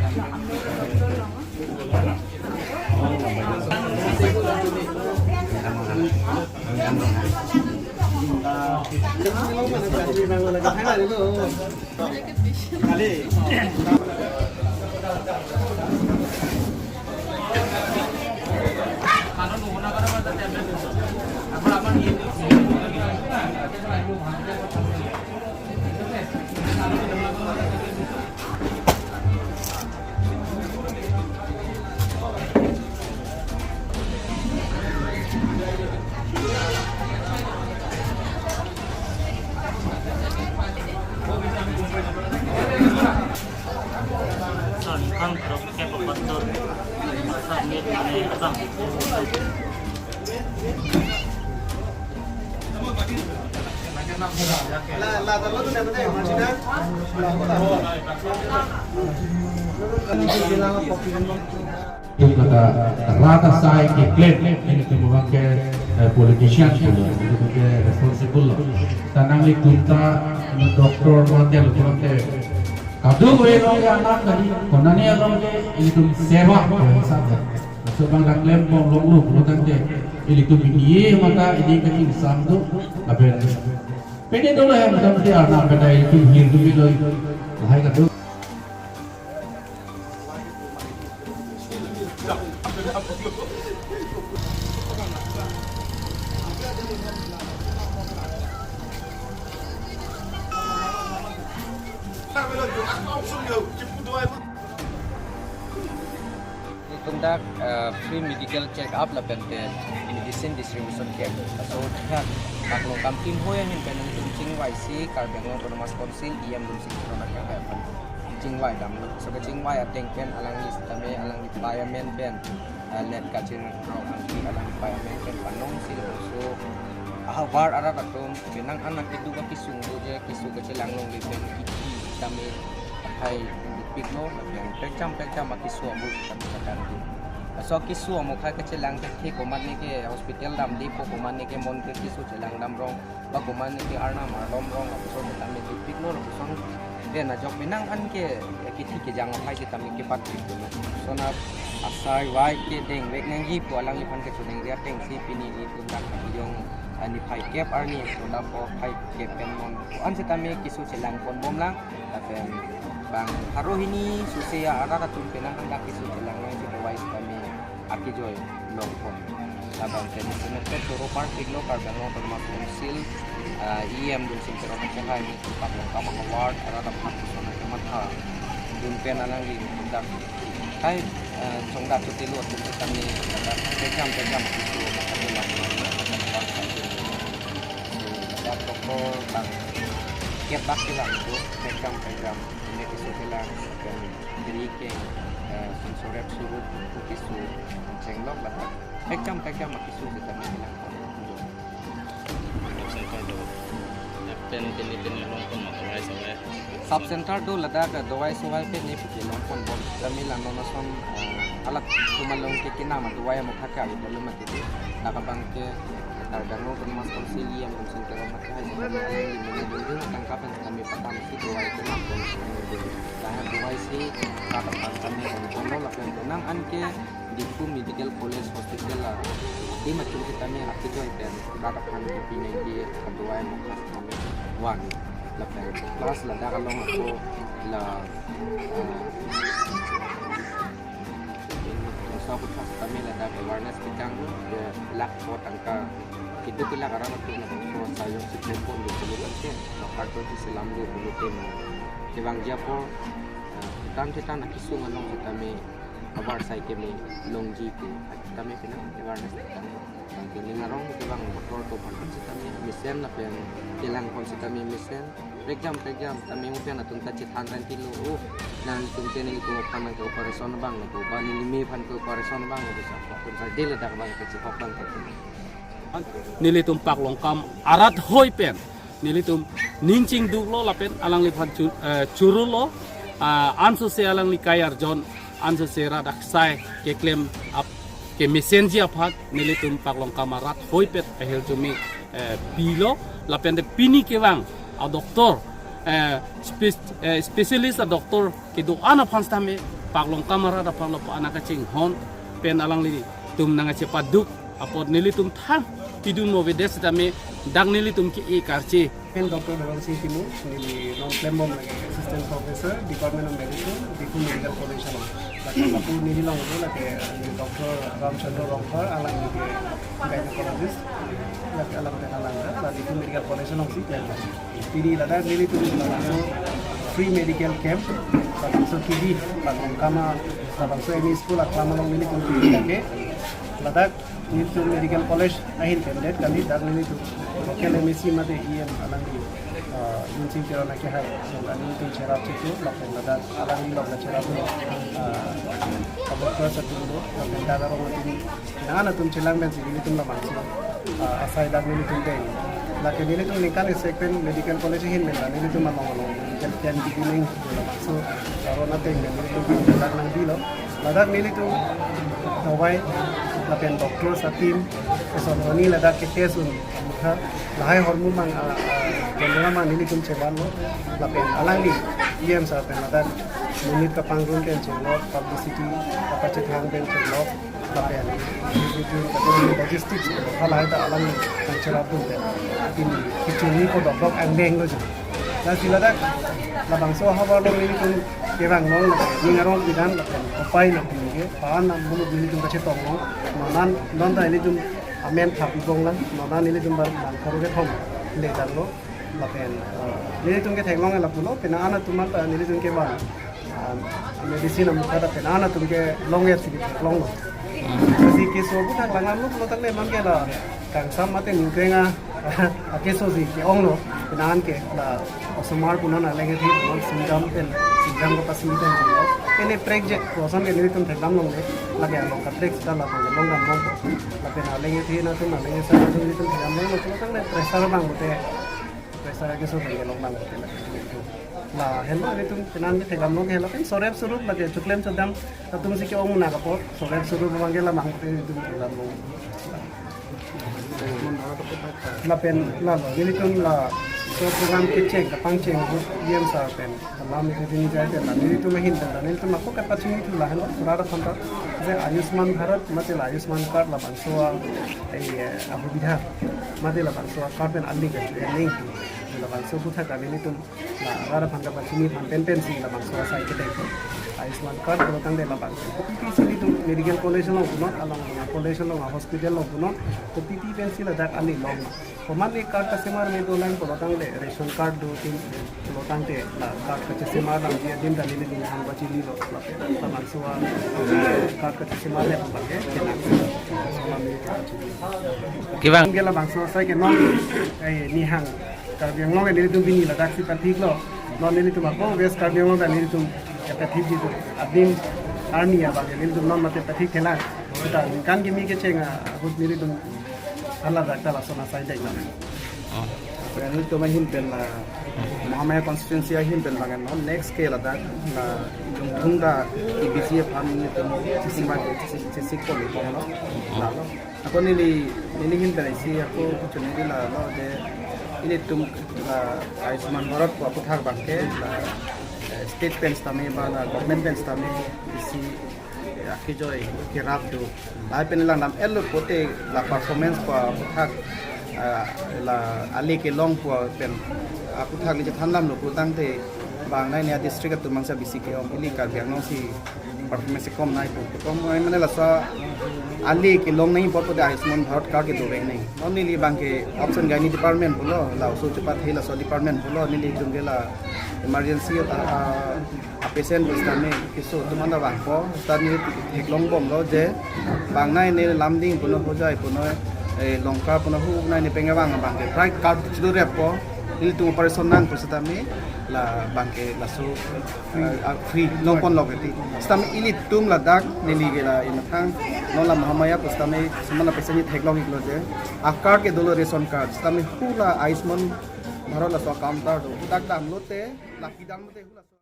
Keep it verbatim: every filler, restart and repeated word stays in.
Son kan trok ke papatur. Submit ni abang. Tum kata rat asai keklem, ilitum abang ke, eh, politician pulo, ilitum ke responsible lo. Ta nanglitum ta, doctor mate lo, abang ke kadokave along ke anak tadi, konane along ke ilitum seva, eh, sabda. So abang dak klem pon longlo pulo tangte, ilitum pini mata ili kachingsamdo, lapen pini dolo hem tangte anak kata ilitum hirjume lo, lahai kado. Ilitum dak, eh, free medical check up lapen ke medicine distribution camp. Laso thak Paklongkam Team hoi ahin pen ilitum chingvaisi Karbi Anglong Autonomous Council E M Dunsing Teron akhai aphan chingvai damlo. Laso kachingvai ateng pen alangli sitame alangli payment pen, eh, let kachir rong angki alangli payment pen panong si laso ahavar arat atum penang anak keduk akesung do je keso kachelang longle pen iti sitame akhai dupiklo, lapen pekjam pekjam akeso abur sitame kakan tu. Laso akeso amokhai kachelang ke komatne ke hospital damdepo, komatne ke mon ke keso chelang dam rong, ba komatne ke arnam arlom rong, lapuson sitame dupiklo, lapuson pen ajok penang an ke, eh, kithi kejang akhai sitame kepatpik dolo. Lason asai vai ke dengvek nangji pu alangliphan kachoningri ateng si pini ilitum dak kejong, ah, niphai kep arni, so dak phai kep pen non ko-an sitame keso chelang ponbomlang, lapen bang pharo hini suse arat atum penang an dak keso chelang nangji pu vai sitame akejoi longpon. Labang ke ni semet ke toro parpiklo Karbi Anglong Autonomous Council, ah, E M Dunsing Teron akhai ni Paklongkam ahavar arat aphan pusona kematha dun pen alangli dak kai, eh, chongdak chotilo atum kami dak pekjam pekjam akeso amokhai lang. Dak doctor bang kep bak kelang do, pekjam pekjam, ini keso kelang, dan diri ke, eh, sensorep surut, keso chenglok lapen pekjam pekjam akeso sitame kelang. Sub center do. Pen kini kini longpon ma dawai sawai. Sub center do ladak dawai sawai pen ne puke longponbom. Kami la non ason, eh, alat kumalong ke kinama dawai amokhai ke avi belum mati. Dak abang ke Karbi Anglong Autonomous Council E M Dunsing Teron akhai sitame alangli mene dundun tangka pen sitame patam si dawai kenam pon sitame dun. Dak dawai si rat aphan sitame longponlo lapen penang an ke Diphu Medical College Hospital la adim atum sitame akejoi pen rat aphan kepi nangji adawai amokhai sitame van lapen plus ladak along ako la, eh, Sa puthak kami ladak awareness kejang lo, de lakh po tangka keduk kelak arat atum lapuson asai jongsi klempon do pulo tangte, sorkar to si selam do pulote mo. Kevangji apor, eh, tan te tan akesung along sitame abar sai keme longji pu, sitame penang awareness kejang lo. Tangte ning arong kevang motor to aphan sitame mesen lapen kelangpon sitame mesen. Prekjam prekjam tame pen atum ta chethan rantilo, oh, nangtum ke nelitum aphan nang ke operation abang lo, ba neli me aphan ke operation abang lo, bisa atum ta dele dak abang ke chihok abang ke. Nelitum Paklongkam arat hoi pen nelitum ning chingduk lo lapen alangliphan chu-, eh, churu lo, ah, ansose alangli kai arjon, ansose rat aksai keklem ap kemesenji aphan nelitum Paklongkam arat hoi pen ahirjume, eh, pilo, lapen de pini kevang adoctor, eh, spe-, eh, specialist adoctor kedo-an aphan sitame Paklongkam arat aphan lo pa-an akachinghon pen alanglitum nangchepaduk apot nelitum thang pidun mo avedet sitame dak nelitum ke-e karche. Pen Doctor Dhawan Sing Timung, neli non klembom lake Assistant Professor, Department of Medicine, Diphu Medical College along. Lake lapu neli longledet lake, eh, Doctor Ramchandra Rongphar, alangli ke gynecologist, lake alang pen alang, la Diphu Medical College alongsi klem. Pini ladak nelitum labangso free medical camp, labangso kidi, Paklongkam, labangso M E school aklam along nelitum pini lake. Ladak nelitum medical college ahin pen det kali, dak nelitum local M A C mate E M alangli, ah, Yunsing Teron akehai, so nelitum cherap chitu, lapen ladak alangli along la cherap lo, ah, Doctor Satin lo, lapen dak arong atum, nana atum chelang pensi nelitum labangso, ah, asai dak nelitum deng. Lake nelitum ningkan isi pen medical college ahin pen la nelitum along along medical camp kidi neng labangso, ah, corona ateng pen nelitum dak nangdilo. Ladak nelitum dawai lapen doctor ateam, eson toni ladak ke test un mukha, lahai hormu mang, ah, ah, jendera mang nelitum chevanlo, lapen alangli E M sir pen ladak monit kapangrun pen chenglok, publicity kapachethang pen chenglok, lapen nelitum logistics halahai ta alangli nangcherapdun pen pini kechini ko dokdok angdeng lo jeng. Lasi ladak labangso havar along nelitum kevang long lapen ning arong pidan lapen upai nang pini ke pa-an nang muluk nelitum kachetong long. Non an, non ta nelitum amen thap ibong lang, non an nelitum bar nang koro kethom le dan lo. Lapen, eh, nelitum ke theklong lapulo, penang an atum an ta nelitum ke bang, ah, medicine amukha ta penang an atum ke long er si theklonglo. Si keso aputhak langdamlo pulo tangte man ke la kangsam mate ningkreng a, akeso si ke-onglo, penang an ke la osomar punon aleng ethi punon singdam pen, singdam kapasi pen punon. Ene prekjak koson ke nelitum thekdam longle, lake along kaprek sita lapu longdam long. Lapen aleng ethi na atum aleng esa atum nelitum thekdam longlo pulo tangte pressure abang mate pressure akeso pen kelong lang hotel. Lahenlo nelitum penang ke thekdam long ke lapen sorep surup lake chuklem chodam atum si ke-ong nang apot sorep surup abang ke lamang ke nelitum thekdam long. Lapen lalo nelitum laso program kecheng kapangcheng ahut E M sir pen alam ke din jai pen la nelitum ahin pen la nelitum ako kapachini thu lahenlo pura ra phanta je Ayushman Bharat mate la Ayushman Card labangso a, eh, asubidha mate labangso a card pen ali ke ning labangso aputhak kami nelitum la rara aphan kapachini aphan pen pensi labangso asai kedeng. Ayushman Card pulo tangte labangso kopi pi si nelitum medical college along punon, along college along, hospital along punon, kopi pi pensi ladak ali long. Komatne card kasemar me dolang pulo tangte ration card do tin pulo tangte la card kachesemar nangji adim ta nelitum aphan pachinilo lapen labangso a card kachesemar le aphan ke kelang. Kevang. Ke labangso asai ke non, eh, nihang Karbi Anglong ke nelitum pini ladak si pathiklo. Non nelitum ako West Karbi Anglong ta nelitum pathik jitu. Adim arni abang ke nelitum non mate pathik thelang. Sita ningkan kimi kecheng ahut nelitum hala dak ta lason asai dek nang. Oh. Nelitum ahin pen la Mahamaya constituency ahin pen bang non next ke ladak la Jungthung ta T B C aphan nelitum chisik ma chisik chisik ko nelitum lo. Lalo. Ako neli, neli ahin pen isi ako kuchun neli lalo je ilitum la Ayushman Bharat ko aputhak abang ke la, eh, state pen sitame ba la government pen sitame isi, eh, akejoi kerap do. Lahai pen langdam-etlo pulote la performance ko aputhak, eh, la ali kelong ko pen aputhak le chethan damlo pu tangte bang nai ne district atum angsa bisi ke-ong ili Karbi Anglong si performance kom nai pu. Kom nai mane laso ali kelong nai apot pulote Ayushman Bharat card kedo vek nai. Non neli abang ke obs and gynae department pulo, la oso chepathe laso department pulo, nelitum ke la emergency, ah, ah, a patient pu sitame keso atum anta vangpo, sita neli theklong bomlo je bang nai ne Lumding punon, Hojai punon, eh, Longkar punon, hu nai ne pengevang abang ke private card chido reppo, nelitum operation nang pu sitame la abang ke laso ah, ah, free nangponlo keti. Sitame ilitum ladak neli ke la imethang non la Mahamaya pu sitame semana pesa ni theklong iklo je. A card ke dolo ration card. Sitame hula Ayushman Bharat laso counter do. Dak damlote, laki damlote hula so